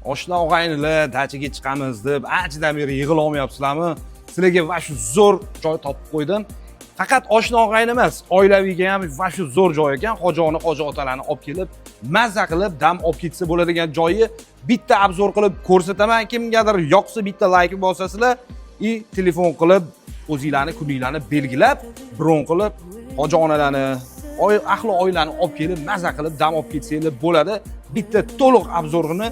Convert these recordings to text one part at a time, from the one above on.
Oshna og'aynilar dachaga chiqamiz deb anchadan beri yig'ila olmayapsizlarmi? Sizlarga va shu zo'r joy topib qo'ydim. Faqat oshna og'ayni emas, oilaviyga ham va shu zo'r joy ekan. Hoji ona, hoji otalarni olib kelib, mazza qilib dam olib ketsa bo'ladigan joyi bitta обзор qilib ko'rsataman. Kimgadir yoqsa, bitta layk bosasizlar и telefon qilib, o'zinglarni kuninglarni belgilab, bron qilib, hoji onalarni, ahli oilani olib kelib, maza qilib dam olib ketsanglar bo'ladi. Bitta to'liq обзор ini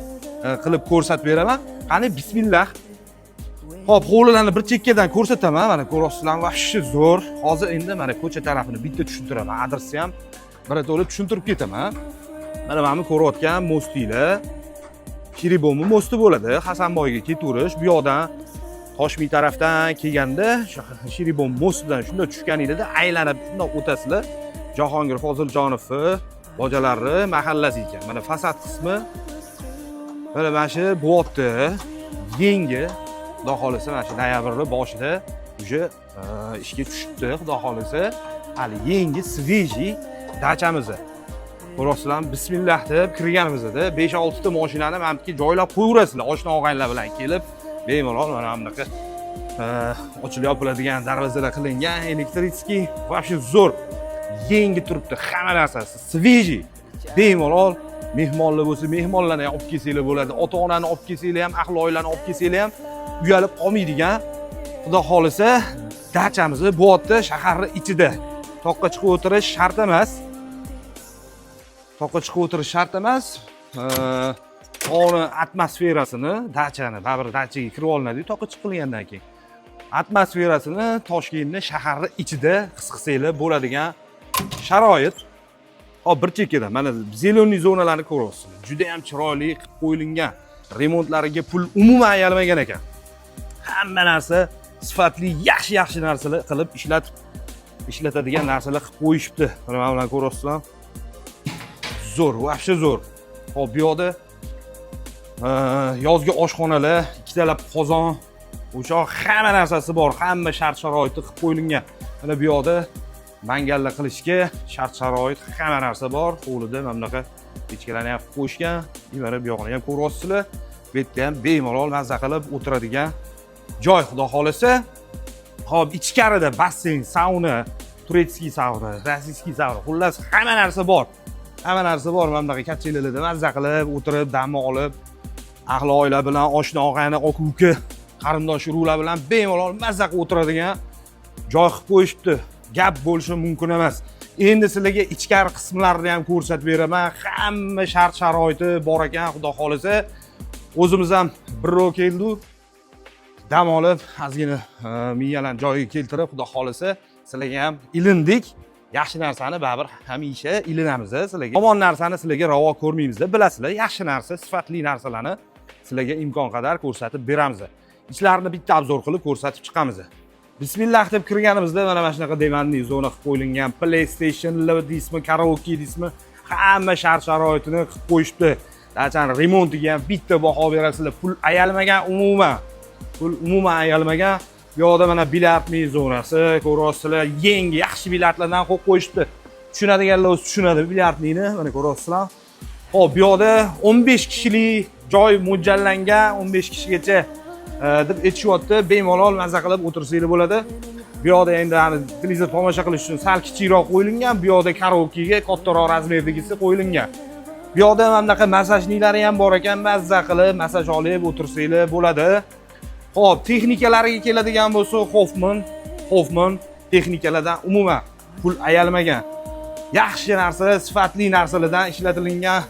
qilib ko'rsatib beraman. Qani, bismillah. Ho'p, hovlilarni bir chekkadan ko'rsataman. Mana, ko'ryapsizlarmi, вообще zo'r. Hozir endi mana ko'cha tarafini bitta tushuntiraman, adresni ham birato'la tushuntirib ketaman. Mana bu ko'rayotgan мост inglar Shiribo'mi мост i bo'ladi. Hasanboyga ketaverish. Bu yoqdan, Toshmiy tarafdan kelganda, Shiribom мост idan shunday tushganinglarda, aylanib shundoq o'tasizlar. Jahongir Foziljonovni bojalari mahallasi ekan. Mana fasad qismi, mana shu bo'lyapti yangi. Xudo xohlasa, mana shu noyabrni boshida уже ishga tushibdi, xudo xohlasa. Hali yangi, свежий dachamiz. Ko'ryapsizlarmi, bismillah deb kirganimizda 5-6 ta mashinani mana bu yerga joylab qo'yaverasizlar. Oshna og'aynilar bilan kelib bemalol. Mana bunaqa ochilib yopiladigan darvozalar qilingan, электрический. Вообще zo'r, yangi turibdi, hamma narsasi свежий. Bemalol mehmonlar bo'lsa, mehmonlarni ham olib kelsanglar bo'ladi. Ota onani olib kelsanglar ham, ahli oilani olib kelsanglar ham uyalib qolmaydigan, xudo xohlasa, dachamiz bo'lyapti shaharni ichida. Toqqa chiqib o'tirish shart emas, toqqa chiqib o'tirish shart emas. Tog'ni atmosferasini, dachani baribir dachaga kirib olinadiyu toqqa chiqilgandan keyin, atmosferasini Toshkentni shaharni ichida his qilsanglar bo'ladigan sharoit. Hop, bir chekkadan mana зеленый zonalarni ko'ryapsizlar, juda ham chiroyli qilib qo'yilgan. Remontlariga pul umuman ayalmagan ekan. Hamma narsa sifatli, yaxshi yaxshi narsalar qilib ishlatib, ishlatadigan narsalar qilib qo'yishibdi. Mana bularni ko'ryapsizlar, zo'r, вообще zo'r. Hop, bu yoqda yozgi oshxonalar, ikkitalab qozon o'choq, hamma narsasi bor, hamma shart sharoiti qilib qo'yilgan. Mana bu yoqda mangallar qilishga shart sharoit, hamma narsa bor. Hovlida mana bunaqa pechkalarni ham qilib qo'yishgan. И mana bu yog'ini ham ko'ryapsizlar, bu yerda ham bemalol mazza qilib o'tiradigan joy, xudo xohlasa. Ho'p, ichkarida basseyn, sauna, турецкий sauna, российский sauna, xullas, hamma narsa bor, hamma narsa bor. Mana bunaqa качели larda mazza qilib o'tirib, dam olib, ahli oila bilan, oshna og'ayni, aka uka, qarindosh urug'lar bilan bemalol mazza qilib o'tiradigan joy qilib qo'yishibdi. Gap bo'lishi mumkin emas. Endi sizlarga ichkari qismlarini ham ko'rsatib beraman. Hamma shart sharoiti bor ekan, xudo xohlasa. O'zimiz ham birrov keldik, dam olib, ozgina miyalarni joyiga keltirib, xudo xohlasa, sizlarga ham ilindik. Yaxshi narsani baribir hamisha ilinamiz sizlarga, yomon narsani sizlarga ravo ko'rmaymiz, bilasizlar. Yaxshi narsa, sifatli narsalarni sizlarga imkon qadar ko'rsatib beramiz. Ichlarini bitta обзор qilib ko'rsatib chiqamiz. Bismillah deb kirganimizda mana shunaqa диванный zona qilib qo'yilgan. PlayStationlar deysizmi, karaoke deysizmi, hamma shart sharoitini qilib qo'yishibdi. Dachani remontiga ham bitta baho berasizlar, pul ayalmagan umuman, pul umuman ayalmagan. Bu yoqda mana бильярдный zonasi, ko'ryapsizlar, yangi, yaxshi bilyardlardan qo'yib qo'yishibdi. Tushunadiganlar o'zi tushunadi бильярдный ni. Mana, ko'ryapsizlar. Ho'p, bu yoqda 15 kishilik joy mo'ljallangan, 15 kishigacha deb aytishyapti. Bemalol maza qilib o'tirsanglar bo'ladi. Bu yoqda endi hani televizor tomosha qilish uchun sal kichikroq qo'yilgan, bu yoqda karaokega kattaroq размер dagisi qo'yilgan. Bu yoqda mana bunaqa массажный lari ham bor ekan, mazza qilib massaj olib o'tirsanglar bo'ladi. Ho'p, texnikalariga keladigan bo'lsa, Hoffman, Hoffman texnikalardan umuman pul ayalmagan. Yaxshi narsa, sifatli narsalardan ishlatilgan.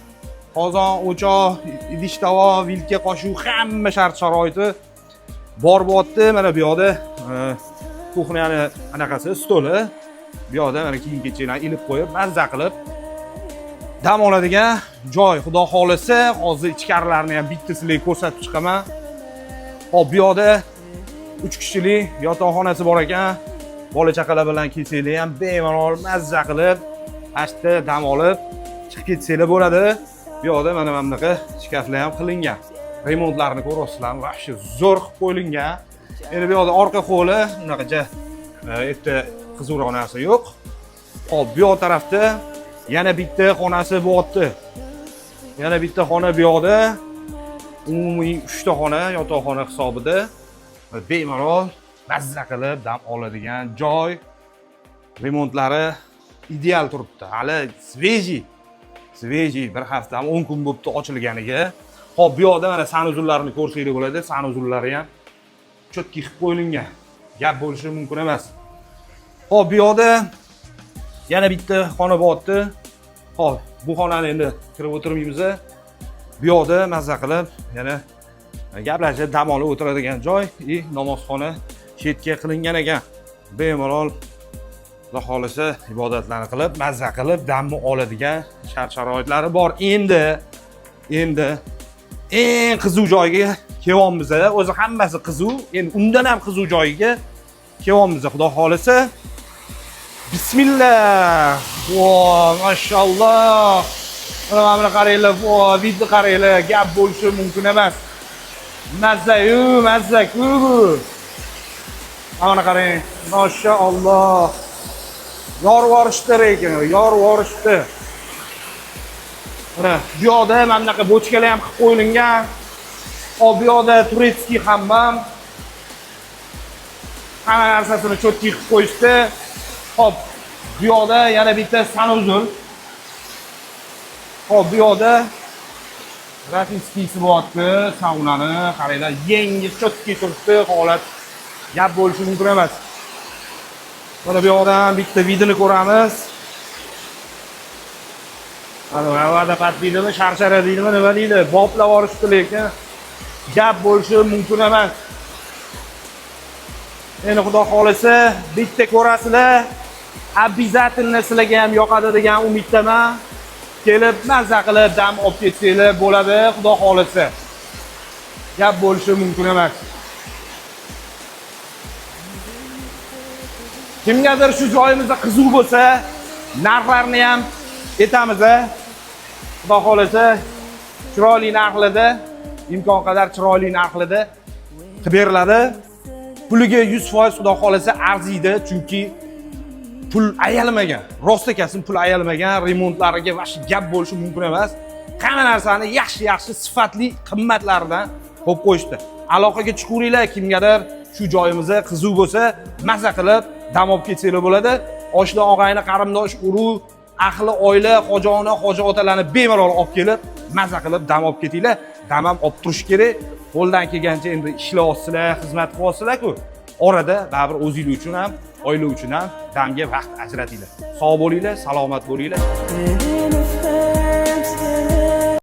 Qozon, o'choq, idish tovoq, vilka, qoshiq, hamma shart sharoiti bor bo'lyapti. Mana bu yoqda кухня ni anaqasi, stoli. Bu yoqda mana kiyim kechaklarni ilib qo'yib, mazza qilib dam oladigan joy, xudo xohlasa. Hozir ichkarilarini ham bitta sizlarga ko'rsatib chiqaman. Hop, bu yoqda 3 kishilik yotoqxonasi bor ekan. Bola chaqalar bilan kelsanglar ham bemalol mazza qilib mana shu yerda dam olib chiqib ketsanglar bo'ladi. Bu yoqda mana bunaqa shkaflar ham qilingan. Remontlarini ko'ryapsizlarmi, вообще zo'r qilib qo'yilgan. Endi bu yoqda orqa hovli unaqacha erta qiziqroq narsa yo'q. Hop, bu yoq tarafda yana bitta xonasi bo'lyapti. Yana bitta xona bu yoqda. Umumiy 3 ta xona, yotoqxona hisobida bemalol mazza qilib dam oladigan joy. Remontlari ideal turibdi. Hali свежий. Свежий, bir haftami, 10 kun bo'libdi ochilganiga. Xo'p, bu yoqda mana санузел larini ko'rsanglar bo'ladi. Санузел lari ham чётко qilib qo'yilgan. Gap bo'lishi mumkin emas. Xo'p, bu yoqda yana bitta xona bo'lyapti. Xo'p, bu xonani endi kirib o'tirmaymiz. Bu yoqda mazza qilib yana gaplashib dam olib o'tiradigan joy и namozxona chetga qilingan ekan. Bemalol, Xudo xohlasa, ibodatlarni qilib, mazza qilib damni oladigan shart sharoitlari bor. Endi eng qiziq joyga kelyapmiz. O'zi hammasi qiziq, endi undan ham qiziq joyiga kelyapmiz, Xudo xohlasa. Bismillah. Vo, mashalloh. Mana buni qaranglar, vo, вид ni qaranglar, gap bo'lishi mumkin emas. Mazza-yu, mazza-ku bu. Mana qarang, mashalloh. Yorib yuborishdi lekin, yorib yuborishdi. Mana bu yoqda mana bunaqa bochkalar ham qilib qo'yilgan. Xo'p, bu yoqda турецкий hammam. Hamma narsasini чётко qilib qo'yishdi. Xo'p, bu yoqda yana bitta санузел. Xo'p, bu yoqda российский si bo'lyapti, saunani qaranglar, yangi, чётко turibdi, holat gap bo'lishi mumkin emas. Mana bu yoqdan bitta вид ini ko'ramiz. Mana водопад deydimi, sharshara deydimi, nima deydi, boplab yuborishdi, lekin gap bo'lishi mumkin emas. Endi Xudo xohlasa, bitta ko'rasizlar, обязательно sizlarga ham yoqadi degan umiddaman. Kelib mazza qilib dam olib ketsanglar bo'ladi, Xudo xohlasa. Gap bo'lishi mumkin emas. Kimgadir shu joyimizda qiziq bo'lsa, narxlarni ham aytamiz. Xudo xohlasa, chiroyli narxlarda, imkon qadar chiroyli narxlarda qilib beriladi. Puliga 100%, Xudo xohlasa, arziydi, chunki pul ayalmagan. Rostakasin pul ayalmagan, remontlariga вообще gap bo'lishi mumkin emas. Hamma narsani yaxshi-yaxshi, sifatli, qimmatlaridan qo'yib qo'yishdi. Aloqaga chiqaveringlar, kimgadir shu joyimizda qiziq bo'lsa, maza qilib dam olib ketsanglar bo'ladi. Oshna, og'ayni, qarindosh, urug', ahli oila, hoji ona, hoji otalarni bemalol olib kelib, maza qilib dam olib ketinglar. Dam ham olib turish kerak. Qo'ldan kelgancha endi ishlayapsizlar, xizmat qilyapsizlar-ku. Orada baribir o'zinglar uchun ham, oila uchun ham damga vaqt ajratinglar. Sog' bo'linglar, salomat bo'linglar.